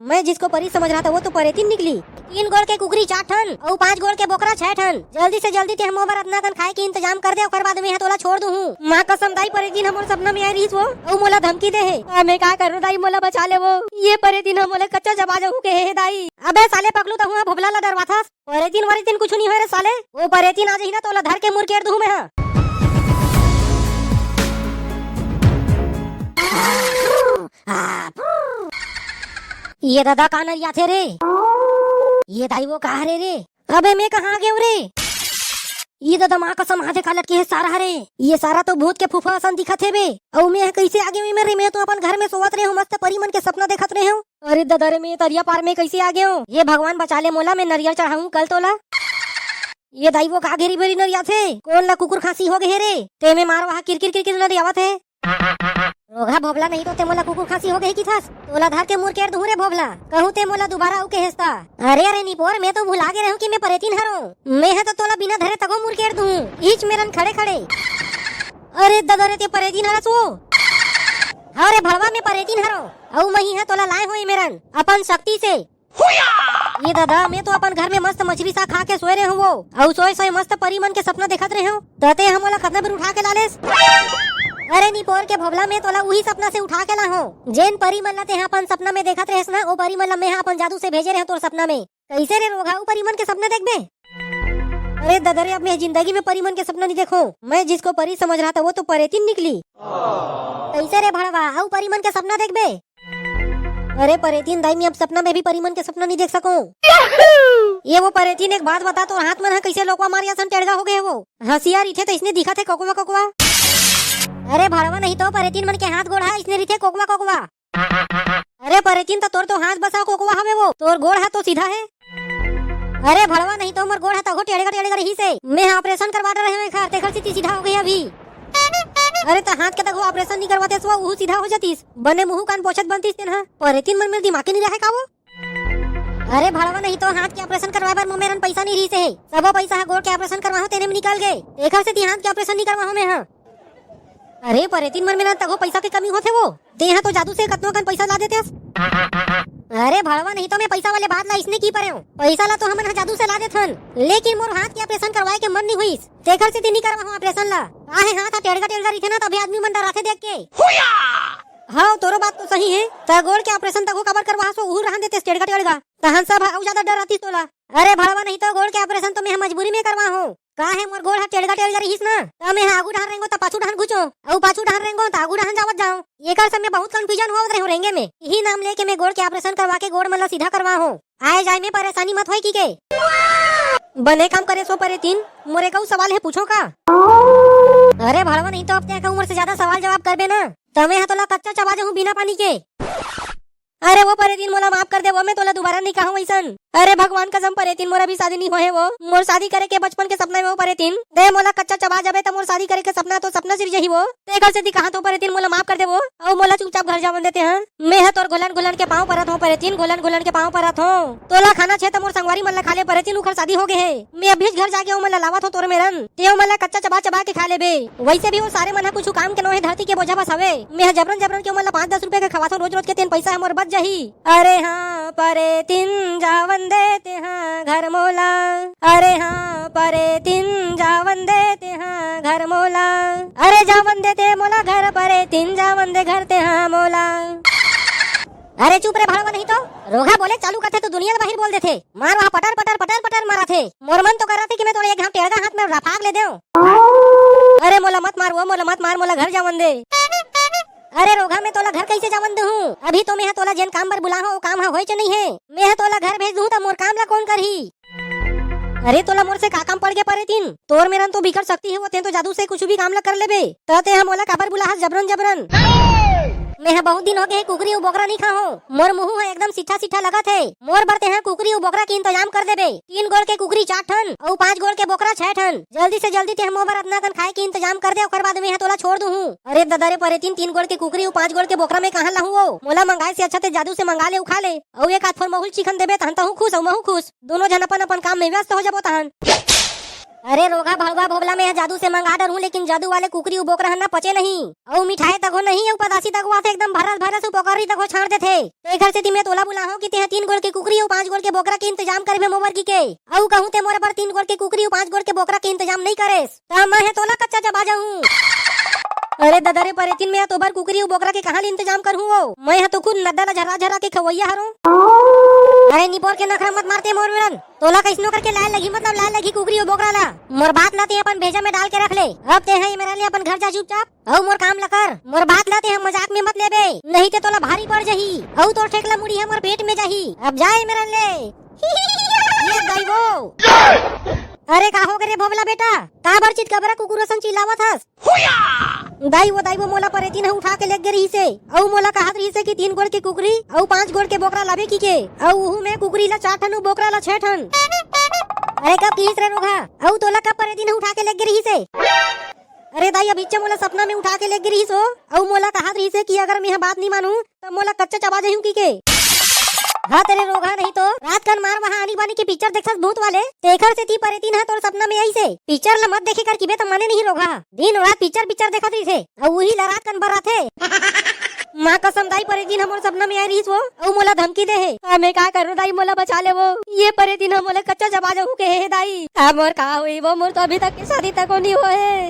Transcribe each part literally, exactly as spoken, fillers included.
मैं जिसको परी समझ रहा था, वो तो परेतिन निकली। तीन गोड़ के कुकरी चार ठन, अउ पांच गोड़ के बोकरा छह ठन। जल्दी से जल्दी तें मोर बर अतना कन खाए के इंतजाम कर दे, ओकर बाद में तोला छोड़ दूहूं। माँ कसम दाई, परेतिन ह मोर सपना में आए रहिस वो, अउ मोला धमकी दे हे। अब मैं का करूं दाई, मोला बचा ले वो। ये परेतिन ह मोला कच्चा चबा जाहूं के हे दाई। अबे साले पकलू, तहूं ह भोभला ला डरवाथस। परेतिन वरेतिन कुछु नहीं होय रे साले। वो परेतिन आ जाही ना, तोला धर के मुरकेट दूहूं मैं हा। ये दादा का नरियाथे रे? ये दाई वो का हरे रे? अबे मैं कहाँ आ गेंव रे? ये दादा माँ कसम, हाथे का लटके हे सारा हरे। ये सारा तो भूत के फूफा असन दिखत हे बे। अउ मैं कइसे आ गेंव एमे रे? मैं तो अपन घर में सोवत रहेंव, मस्त परी मन के सपना देखत रहेंव। अरे दादा रे, मैं तरिया पार में कइसे आ गेंव? हे भगवान बचा ले मोला, मैं नरियर चढ़ाहूं कल तोला। ये दाई वो का घेरी बेरी नरियाथे? कोन ला कुकुर खांसी हो गे हे रे? तेमे मार वहा किरकिर किरकिर नरियावत हे। रोगहा भोभला, नहीं तो तें मोला कुकुर खांसी हो गे हे किथस। तोला धर के मुरकेट दूहूं रे भोभला। कहूं तें मोला दुबारा अउ केहेस ता। अरे अरे निपोर, मैं तो भुला गे रहेंव कि मैं परेतिन हरों। मैं ह तो तोला बिना धरे तको मुरकेट दूहूं। इच मेरन खड़े खड़े। अरे ददा रे, तें परेतिन हरस वो? हाँ रे भड़वा, मैं परेतिन हरों। अउ मही ह तोला लाए हों ए मेरन अपन शक्ति से। ये दादा, मैं तो अपन घर में मस्त मछरी साग खा के सोए रहेंव वो, अउ सोए सोए मस्त परी मन के सपना देखत रहेंव। त तें ह मोला कतना बेर उठा के ला लेस? अरे निपोर के भोभला, मैं तोला उही सपना से उठा के लाहों, जेन परी मन ला तें ह अपन सपना में देखत रहेस ना, ओ परी मन ला मैं ह अपन जादू से भेजे रहेंव तोर सपना में। कइसे रे रोगहा, अउ परी मन के सपना देखबे? अरे ददा रे, अब मैं जिंदगी में परी मन के सपना नहीं देखों। मैं जिसको परी समझ रहा था, वो तो परेतिन निकली। कइसे रे भड़वा, अउ परी मन के सपना देखबे? अरे परेतिन दाई, मैं अब सपना में भी परी मन के सपना नहीं देख सकों। ये वो परेतिन, एक बात बता, तोर हाथ मन ह कइसे लोकवा मारे असन टेड़गा हो गे हे वो? हंसिया रहिथे त इसने दिखत हे कोकवा कोकवा। अरे भड़वा, नहीं तो परेतिन मन के हाथ गोड़ ह इसने रहिथे कोकवा कोकवा। अरे परेतिन, त तोर तो हाथ बसा कोकवा हवे वो, तोर गोड़ ह तो सीधा हे। अरे भड़वा, नहीं तो मोर गोड़ ह तको टेड़गा टेड़गा रहिस हे। मैं ह ऑपरेशन करवा डरे हंव एखर, तेखर सेती सीधा हो गे अभी। अरे त हाथ के तको ऑपरेशन नहीं करवातेस वो, उहू सीधा हो जातिस। बने मुहू कान पोछत बनतिस तेन ह। परेतिन मन मेर दिमाग के नहीं रहे का वो? अरे भड़वा, नहीं तो हाथ के ऑपरेशन करवाए बर मोर मेरन पइसा नहीं रहिस हे। सबो पइसा ह गोड़ के ऑपरेशन करवाहूं तेने में निकल गे। एखर सेती हाथ के ऑपरेशन नहीं करवाहूं मैं ह। अरे परेतिन मन मेरन तको पइसा के कमी होथे वो। तें ह तो जादू से कतनो कन पइसा ला देतेस। अरे भड़वा, नहीं तो मैं पइसा वाले बात ला इसने की परेंव। पइसा ला तो हमन ह जादू से ला देथन, लेकिन मोर हाथ के ऑपरेशन करवाए के मन नहीं होइस, तेखर सेती नहीं करवाहूं ऑपरेशन ला। आहे हाथ ह टेड़गा टेड़गा रहिथे ना, तभे आदमी मन डराथे देख के। हाँ, तोरो बात तो सही हे। त गोड़ के ऑपरेशन तको काबर करवाहस वो, उहू रहन देतेस टेड़गा टेड़गा। तहन सब ह अउ जादा डरातिस तोला। अरे भड़वा, नहीं तो गोड़ के ऑपरेशन तो मैं ह मजबूरी में करवाहूं। का हे, मोर गोड़ ह टेड़गा टेड़गा रहिस ना, त मैं ह आगू डहन रेंगों त पाछू डहन घुचों, अउ पाछू डहन रेंगों त आगू डहन जावत जाओं। एकर से मैं बहुत confusion होवत रहेंव रेंगे में। इही नाम लेके मैं गोड़ के ऑपरेशन करवा के गोड़ मन ला सीधा करवाहूं, आए जाए में परेशानी मत होय की के। बने काम करेस वो परेतिन, मोर एक अउ सवाल हे, पूछों का? अरे भड़वा, नहीं तो अब तें ह उमर से जादा सवाल जवाब करबे ना, त मैं ह तोला कच्चा चबा जाहूं बिना पानी के। अरे वो परेतिन, मोला माफ कर दे वो, मैं तोला दुबारा नहीं कहूं अइसन। अरे भगवान कसम परेतिन, मोर अभी शादी नहीं होए हे वो। मोर शादी करे के बचपन के सपना हे वो परेतिन। तें मोला कच्चा चबा जाबे त मोर शादी करे के सपना तो सपना सिर जाही वो। तेखर सेती कहत हों परेतिन, मोला माफ कर दे वो, अउ मोला चुपचाप घर जावन दे तें ह। मैं ह तोर घुलन घुलन के पांव परत हों परेतिन, घुलन घुलन के पांव परत हों। तोला खाना छे त मोर संगवारी मन ला खा ले परेतिन, उखर शादी हो गे हे। मैं अभीच घर जाके ओमन ला लावत हों तोर मेरन, तें ओमन ला कच्चा चबा चबा के खा लेबे। वइसे भी वो सारे मन ह कुछु काम के नोहे, धरती के बोझा बस हवे। मैं ह जबरन जबरन के ओमन ला पाँच दस रुपया के खवाथों रोज रोज के, तेन पइसा ह मोर बच जाही। अरे हाँ परेतिन जावन दे तें ह घर मोला, अरे हाँ परेतिन जावन दे तें ह घर मोला, अरे जावन दे तें मोला घर परेतिन जावन दे घर तें ह मोला। अरे चुप रे भड़वा, नहीं तो रोगहा बोले चालू करथे त दुनिया ल बाहिर बोल देथे। मार वहा पटर पटर पटर पटर मारथे। मोर मन तो करथे कि मैं तोला एक घांव टेड़गा हाथ में रफाक ले देंव। अरे मोला मत मार वो, मोला मत मार, मोला घर जावन दे। अरे रोगहा, मैं तोला घर कइसे जावन दूहूं? अभी तो मैं ह तोला जेन काम बर बुलाहों, वो काम ह होएच नहीं हे। मैं ह तोला घर भेज दूहूं त मोर काम ला कोन करही? अरे तोला मोर से का काम पड़ गे परेतिन? तोर मेरन तो बिकट शक्ति हे वो, तें तो जादू से कुछु भी काम ला कर लेबे। त तें ह मोला काबर बुलाहस जबरन जबरन? मैं ह बहुत दिन हो गे हे कुकरी अउ बोकरा नहीं खाहों। मोर मुहूं ह एकदम सिट्ठा सिट्ठा लगत हे। मोर बर तें ह कुकरी अउ बोकरा के इंतजाम कर देबे। तीन गोड़ के कुकरी चार ठन अउ पांच गोड़ के बोकरा छह ठन। जल्दी से जल्दी तें ह मोर बर अतना कन खाए के इंतजाम कर दे, ओकर बाद मैं ह तोला छोड़ दूहूं। अरे ददा रे परेतिन, तीन गोड़ के कुकरी अउ पांच गोड़ के बोकरा मैं कहां लाहूं वो? मोला मंगाए से अच्छा तें जादू से मंगा ले अउ खा ले। अउ एक आध फोर महुल चिकन देबे तहन तहूं खुश अउ महूं खुश। दोनों झन अपन अपन काम में व्यस्त हो जाबो तहन। अरे रोगहा भड़वा भोभला, मैं ह जादू से मंगा डरहूं, लेकिन जादू वाले कुकरी अउ बोकरा ह ना पचे नहीं। अउ मिठाई तको नहीं, अउ पतासी तको आथे, एकदम भरस भरस अउ पोकरी तको छांड़ देथे। तेखर सेती मैं तोला बुलाहूं कि तेहा तीन गोड़ के कुकरी अउ पांच गोड़ के बोकरा के इंतजाम करबे मोबर की के। अउ कहूं ते मोर बर तीन गोड़ के कुकरी अउ पांच गोड़ के बोकरा के इंतजाम नहीं करेस, त मैं ह तोला कच्चा चबा जाहूं। अरे ददा रे परेतिन, मैं ह तोबर कुकरी अउ बोकरा के कहां ले इंतजाम करहूं वो? मैं ह तो खुद नड्डा ला झरा झरा के खवैया हरों। अरे निपोर के नखरा मत मारते मोर मेरन, तोला कइसनो करके लाय लगही, मतलब लाय लगही कुकरी अउ बोकरा ला। मोर बात ला ते अपन भेजा में डाल के रख ले। अब ते ह ए मेरा ले अपन घर जा चुपचाप। अउ मोर काम ल कर, मोर बात ल ते ह मजाक में मत लेबे, नहीं ते तोला भारी पड़ जाही। अउ तोर ठेकला मुड़ी ह मोर पेट में जाही। अब जाए मेरन ले। ये दाई वो। अरे का हो गे रे भोभला बेटा, का बर चितकबरा कुकुर असन चिल्लावत हस? दाई वो, दाई वो, मोला परेतिन ह उठा के लेग गे रहिसे, अउ मोला कहत रहिसे कि तीन गोड़ के कुकरी अउ पांच गोड़ के बोकरा लाबे की के, अउ उहू में कुकरी ला चार ठन अउ बोकरा ला छह ठन। अरे कब किहिस रे रोगहा? अउ तोला कब परेतिन ह उठा के लेग गे रहिसे? अरे दाई, अभिच्चे मोला सपना में उठा के लेग गे रिहिस वो, अउ मोला कहत रिहिस हे कि अगर मेंहा बात नी मानूं, त मोला कच्चा चबा जहूं कहिके। हाँ तेरे रोगहा, नहीं तो रात कन मार वहां आनी बानी के पिक्चर देखथस भूत वाले, तेखर सेती परेतिन ह तोर सपना में आइस हे। पिक्चर ल मत देखे कर किबे त माने नहीं रोगहा, दिन रात पिक्चर पिक्चर देखत रिहिस हे, अउ उही ल रात कन बर्राथे। माँ कसम दाई, परेतिन ह मोर सपना में आए रिहिस वो, अउ मोला धमकी दे हे। अब मैं का करूं दाई, मोला बचा ले वो। ये परेतिन ह मोला कच्चा चबा जहूं कहे हे दाई। अब मोर का होई वो, मोर तो अभी तक के शादी तको नी होए हे।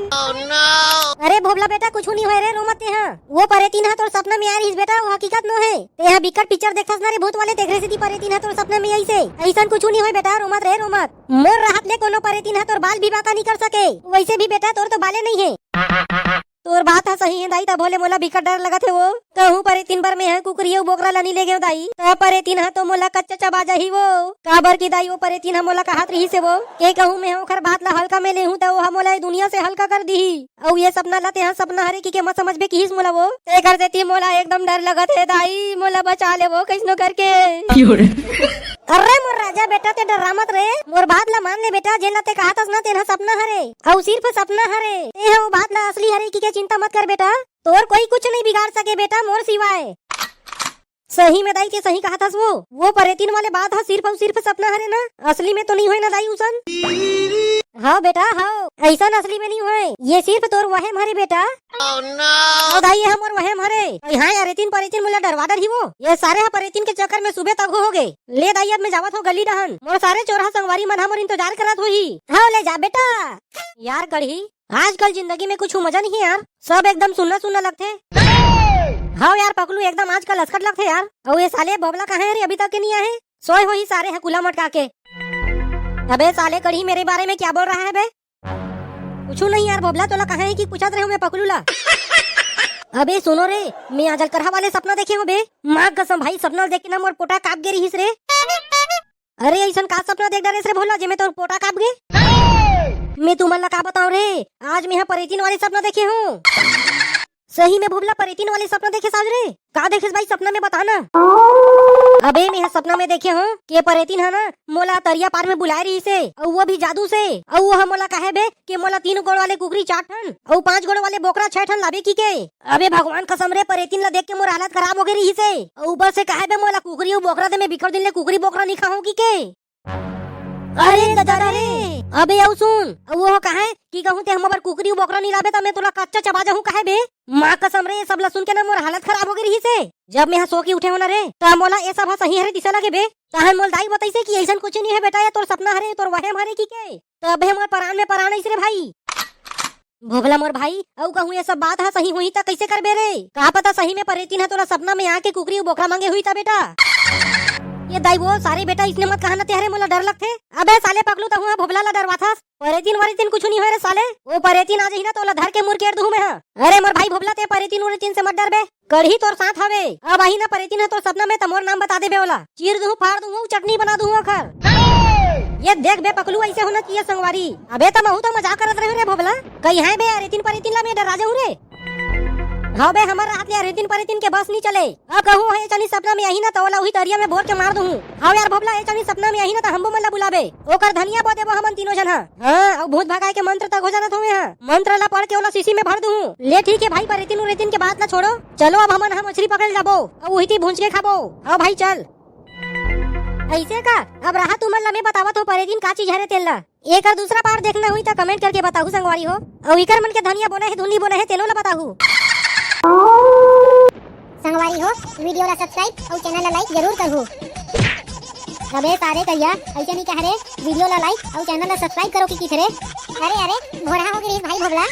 अरे भोभला बेटा, कुछु नी होए रे, रो मत तेहा। वो परेतिन ह तोर सपना में आए रिहिस बेटा, वो हकीकत नो हे। तेहा बिकट पिक्चर देखथस ना रे भूत वाले, तेखरे सेती परेतिन ह तोर सपना में आइस हे। अइसन कुछु नी होए बेटा, रो मत रे, रो मत। मोर रहत ले कोनो परेतिन ह तोर बाल भी बांका नी कर सके। वइसे भी बेटा तोर तो बाले नइ हे। तोर बात ह सही हे दाई, तभो ले मोला बिकट डर लगत हे वो। कहूं परेतिन बर मेंहा कुकरी अउ बोकरा ल नी ले गेंव दाई, त परेतिन ह तो मोला कच्चा चबा जाही वो। काबर कि दाई वो परेतिन ह मोला कहत रिहिस हे वो, के कहूं मेंहा ओखर बात ल हल्का में लेहूं त ओहा मोला ए दुनिया से हल्का कर दिही। अउ ये सपना ला तेहा सपना हरे कहिके मत समझबे किहिस मोला वो। तेकर सेती मोला एकदम डर लगत हे दाई, मोला बचा ले वो कइसनो करके। अरे मोर राजा बेटा, ते डरा मत रे, मोर बात ला मान ले बेटा, जेन ला ते कहत हस ना तेन ह सपना हरे, अउ सिर्फ सपना हरे। तेहा वो बात ला असली हरे कहिके चिंता मत कर बेटा, तोर कोई कुछ नहीं बिगाड़ सके बेटा मोर सिवाय। सही में दाई के सही कहत हस वो, वो परेतिन वाले बात ह सिर्फ अउ सिर्फ सपना हरे ना, असली में तो नहीं होए ना दाई उसन। हव बेटा हव, अइसन असली में नहीं होए, ये सिर्फ तोर वहम हरे बेटा। हव दाई, ये हमर वहम हरे। अरे हाँ यार, एतिन परेतिन मोला डरवा डरही वो, ये सारे ह परेतिन के चक्कर में सुबह तक हो गे। ले दाई, अब मैं जावत हो गली डहन, मोर सारे चोरहा संगवारी मन ह मोर इंतजार करत होही। हव ले जा बेटा। यार कढ़ी, आजकल जिंदगी में कुछु मजा नहीं हे यार, सब एकदम सुन्ना सुन्ना लगथे। हव यार पकलू, एकदम आजकल असकट लगथे यार। अउ ये साले भोभला कहाँ हे रे, अभी तक के नहीं आए हे? सोए होही सारे ह कुला मटका के। अबे साले कढ़ी, मेरे बारे में क्या बोल रहा है बे? कुछु नहीं यार भोभला, तोला कहाँ हे कि पूछत रहे हूँ मैं पकलू ला। अबे सुनो रे, मैं आज अलकरहा वाले सपना देखे हूँ बे। माँ कसम भाई, सपना देख के ना मोर पोटा काप गे रिहिस रे। अरे अइसन का सपना देख डरेस रे भोला, जेमे तोर पोटा काप गे? मैं तुमन ला का बताऊं रे, आज मेंहा परेतिन वाले सपना देखे हूँ। सही में भोभला परेतिन वाले सपना देखेस आज रे? का देखेस भाई सपना में, बता ना। अबे मेंहा सपना में देखे हूँ के परेतिन ह ना मोला तरिया पार में बुलाए रिहिस हे, अउ वो भी जादू से। अउ वो ह मोला कहे बे के मोला तीन गोड़ वाले कुकरी चार ठन अउ पांच गोड़ वाले बोकरा छह ठन लाबे कहिके। अबे भगवान कसम रे, परेतिन ला देख के मोर हालत खराब हो गे रिहिस हे। अउ ऊपर से कहे बे मोला कुकरी अउ बोकरा दे में बिकट दिन ले कुकरी बोकरा नी खाहूं कहिके। अरे ददा रे, अबे अउ सुन, अउ वो कहे कि कहूं ते हमर बर कुकरी अउ बोकरा नी लाबे त मैं तोला कच्चा चबा जाहूं कहे बे। माँ कसम रे, ये सब ला सुन के ना मोर हालत खराब हो गे रिहिस हे। जब मेंहा सो के उठे हूँ ना रे, त मोला ये सब ह सही हरे दिसे लगे बे। तहन मोला दाई बताइस हे कि अइसन कुछु नी हे बेटा, ये तोर सपना हरे, तोर वहम हरे कहिके। त अबे मोर परान में परान आइस रे भाई। भोभला मोर भाई, अउ कहूं ये सब बात ह सही होही त कइसे करबे रे? का पता सही में परेतिन ह तोला सपना में आके कुकरी अउ बोकरा मांगे होही त बेटा। ये दाई वो सारे बेटा, अइसने मत कहा ना ते हरे, मोला डर लगथे। अबे साले पकलू, तहूं ह भोभला ला डरवाथस। परेतिन वरेतिन कुछु नी होय रे साले, वो परेतिन आ जाही ना तोला धर के मुरकेर दुहूं मैं ह। अरे मोर भाई भोभला, ते परेतिन वरेतिन से मत डरबे। कढ़ी तोर साथ हवे। अब आही ना परेतिन ह तोर सपना में त मोर नाम बता देबे ओला। चीर दूहूं, फाड़ दूहूं, चटनी बना दूहूं ओखर। ये देख बे पकलू, अइसे होना चाहिए संगवारी। अबे त महूं तो मजाक करत रहेंव रे भोभला। कहीं है बे अरेतिन परेतिन ला मैं डरा जाहूं रे। हव बे, हमर रहत ले अरेतिन परेतिन के बस नी चले। अब कहूं हे चनी सपना में आही ना त ओला उही तरिया में बोर के मार दूहूं। हव यार भोभला, ए चनी सपना में आही ना त हमू मन ला बुलाबे। ओकर धनिया बो देबो हमन तीनों झन ह। हाँ, अउ भूत भगाए के मंत्र तक हो जानत हूँ मैं ह। मंत्र ला पढ़ के ओला शीशी में भर दूहूं। ले ठीक हे भाई, परेतिन उरेतिन के बात ला छोड़ो। चलो अब हमन ह मछरी पकड़े जाबो, अउ उही ती भूंज के खाबो। हव भाई चल। अइसे का? अब रहा तुमन ला मैं बतावत हूँ परेतिन का चीज हरे तेन ला। एकर दूसरा part देखना हुई त comment करके बताहू संगवारी हो। अउ इकर मन के धनिया बोना हे धुन नी बोना हे तेनो ला बताहू। संगवारी हो, video ला subscribe अउ channel ला like जरूर करहू। अबे सारे करिया, ऐसे नहीं कह रे, video ला like अउ channel ला subscribe करो कि किथे रे। अरे अरे, भोरहा हो गे रे भाई भोबला।